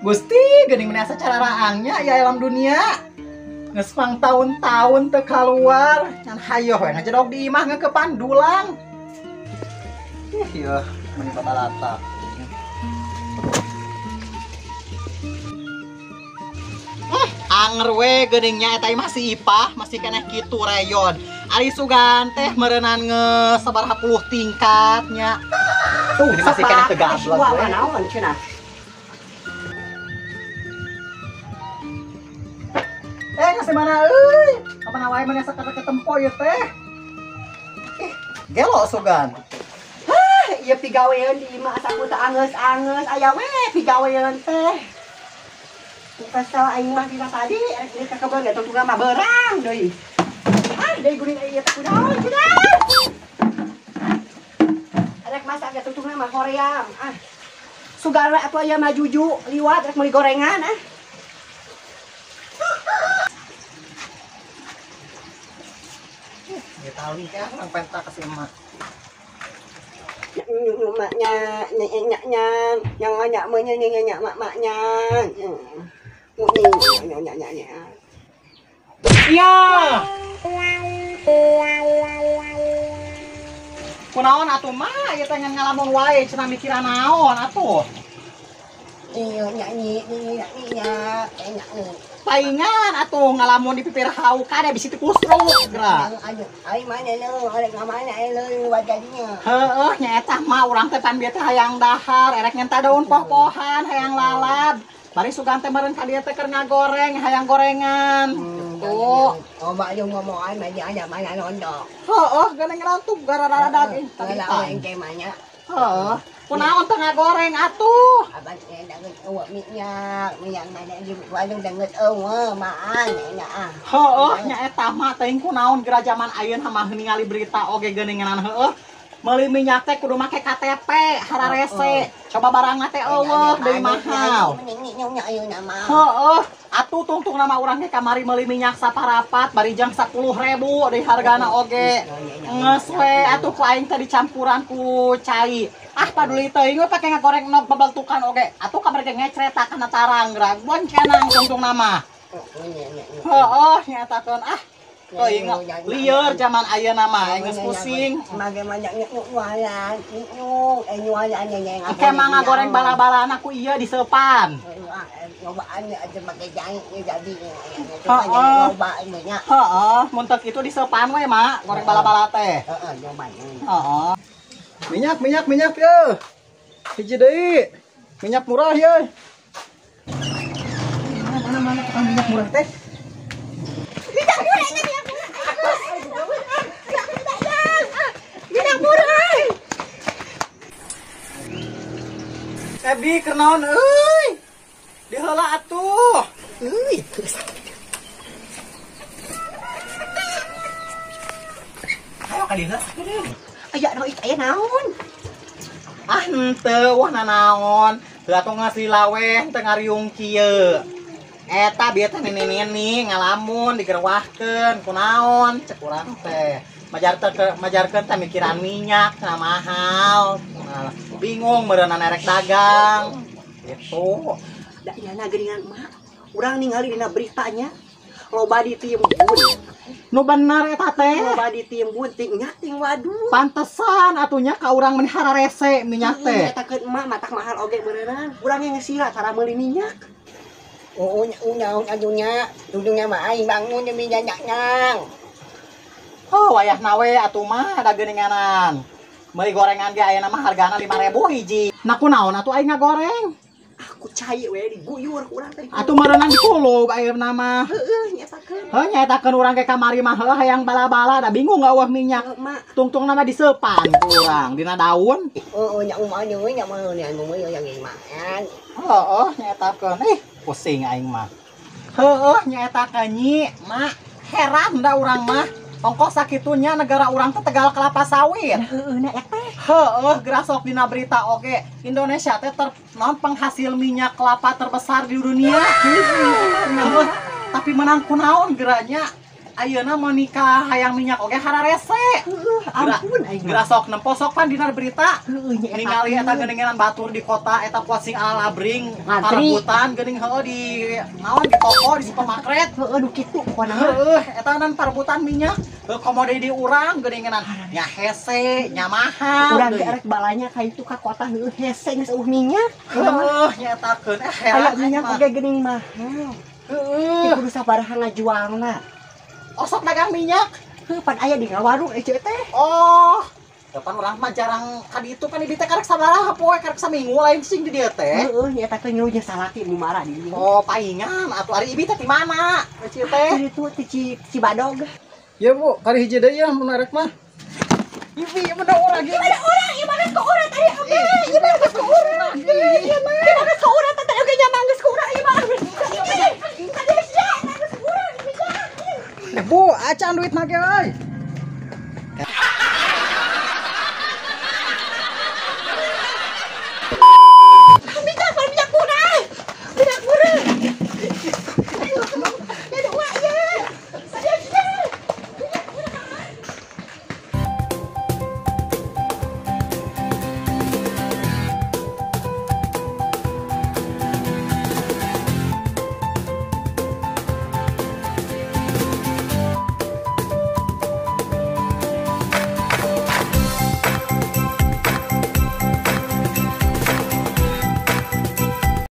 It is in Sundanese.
Gusti geuning meni asa cararaangnya ya alam dunia. Geus pang tahun-tahun teu kaluar, ngan hayoh we ngajedog di imah ngeukepan dulang. Ih yeuh meni babalata. Anger we geuning nya eta imah si Ipah masih keneh kitu reyon. Ari sugan teh meureunnan nge sabaraha puluh tingkatnya. Tuh ini masih keneh teu gablek we. Naon cenah? Ngasih mana euy? Kapan wae maneh sakata ketempo ieu teh? Ih, gelo sugan. Hah, ieu pigaweun di imah asa ku teu angeus-angeus aya we pigaweun teh. Kesel aing mah dina tadi rek ieu ka kebon ge tungtungan mah beurang deui. Ah, deui guring ieu teh kunaon cenah? Rek masak ge tungtungan mah hoream. Ah. Sugan we atuh aya mah juju liwat rek meuli gorengan ah. Tali kan orang penta ke si emak. Maknya, nya nya yang nya nya nya nya mak maknya. Nya nya nya. Iya. Kunaon atuh mah ieu teh ngalamun wae cenah mikiran naon atuh. Iya nya nya nya nya nya. Paingan atuh ngalamun di pipir hau kada bisi teu kusruk geura. Ai mana leuh arek mana leuh wajahnya. Heueuh nya eta mah urang teh pan bieu teh hayang dahar erek nyenta daun poh-pohan hayang lalad. Bari sugan teh meureun ka dieu teh keur ngagoreng hayang gorengan. Gitu. Oh mak yo ngomong ai mah nya mana londo. Heueuh geuning rantuk gara-gara daging tadi. Lah engke mah nya. Heueuh. Kunaon teh ngagoreng atuh? Abang danget eueuh minyak, minyak mana di warung danget eueuh maan nya ah. Heueuh nya eta mah teuing kunaon geura jaman ayeuna mah ningali berita oge geuningan heueuh. Meuli minyak teh kudu make KTP hararese. Coba barangna teh eueuh deui mahal. Heueuh, atuh tungtung nama urang ge kamari meuli minyak saparapat bari jang 10.000 deui hargana oge. Geus we atuh ku aing teh dicampuran ku cai. Ah paduli teuing we pake ngagoreng nog babaltukan oge. Atuh kabar ge ngecreta kana tarang geura. Boncenang tungtung nama. Heueuh nyatakeun ah. Teuing lieur jaman ayeuna mah geus pusing. Mage mah nyualan, nyualan nya. Engke mah ngagoreng bala-balana ku ieu diseupan. Nyobaan aja make jahe jadi. Coba nya. Heeh, mun teu kitu diseupan we mak, goreng bala-bala teh. Heeh, nyoba. Heeh. Minyak, minyak, minyak ye. Hiji deui. Minyak murah ye. Mana mana tukang minyak murah teh? Minyak murah, minyak murah. Minyak murah. Ebi keur naon euy? Diheula atuh. Euy, ayo ka dieu. Aya nu aya naon? Ah henteu wah nanaon. Heuh atuh geus lilaweh teu ngariung kieu. Eta bieu teh nini-nini ngalamun digerwahkeun kunaon cek urang teh. Majarkeun teh mikiran minyak cenah mahal. Nah, bingung meureunna erek dagang. Gitu. Da ieu geuningan mak. Urang ningali dina beritanya loba ditimbun. Nu bener eta teh. Loba ditimbun ting nya ting waduh. Pantesan atunya ka urang meni hararese minyak teh. Eta keun emak matak mahal oge beuneuran. Urang ge ngesila cara meuli minyak. Oh nya adunya, dudunya mah aing bangun demi nyanyang. Oh wayahna we atuh mah da geuninganan. Meuli gorengan ge ayeuna mah hargana 5.000 hiji. Nah kunaon atuh aing ngagoreng? Aku cai we diguyur ku urang teh. Atuh meureunnan dikulub ayeuna mah. Heueuh nyatakeun. Heuh nyatakeun urang ge kamari mah heuh hayang bala-bala da bingung eueuh minyak. Tungtungna mah diseupan ku urang dina daun. Heueuh nya umah nya mah nya mah yang iman. Heueuh nyatakeun ih pusing aing mah. Heueuh nyaetakeun nyi mak heran da urang mah. Ongkos sakitunya negara urang teh Tegal kelapa sawit. Heueuh na eta. Heueuh gerasok dina berita oge. Indonesia teh non penghasil minyak kelapa terbesar di dunia. Heueuh, tapi menang kunaon geranya Ayeuna mau nikah hayang minyak oge hararese. Heueuh, ampun aing mah. Geura sok nempo sok pan dina berita. Heueuh nya eta. Ningali eta geuningan batur di kota eta kuasing ala labring Ngantri. parebutan geuning heueuh di naon di toko di supermarket. Heueuh nu kitu pokona mah. Heueuh eta nan parebutan minyak. Heuh komo deui di urang geuningan nya hese nya mahal. Urang deui. ge erek balanya ka itu ka kota heueuh hese geus eueuh minyak. Heueuh nyetakeun eh Aya heran minyak mah. oge geuning mahal. Heueuh. Kudu sabaraha ngajualna. Osok dagang minyak. Heuh pan aya di ngawarung ece teh. Oh, depan urang mah jarang ka ditu pan di teh karek sabaraha poe karek saminggu lain sing di dieu teh. Heueuh nya eta teh ngilu jeung salaki nu marah di dieu. Oh, paingan atuh ari ibi teh di mana? Ece teh. Di ditu ti Cibadog. Ya Bu, kari hiji deui ya mun arek mah. Ibi mun da urang ieu. Ada urang, ieu mah geus ke urang tadi oge. Ieu mah geus ke urang. Ieu mah geus ke urang tadi oge nya mah geus ke urang ieu mah. Tadi sia, geus ke urang. Eh Bu, acan duit mah ge euy.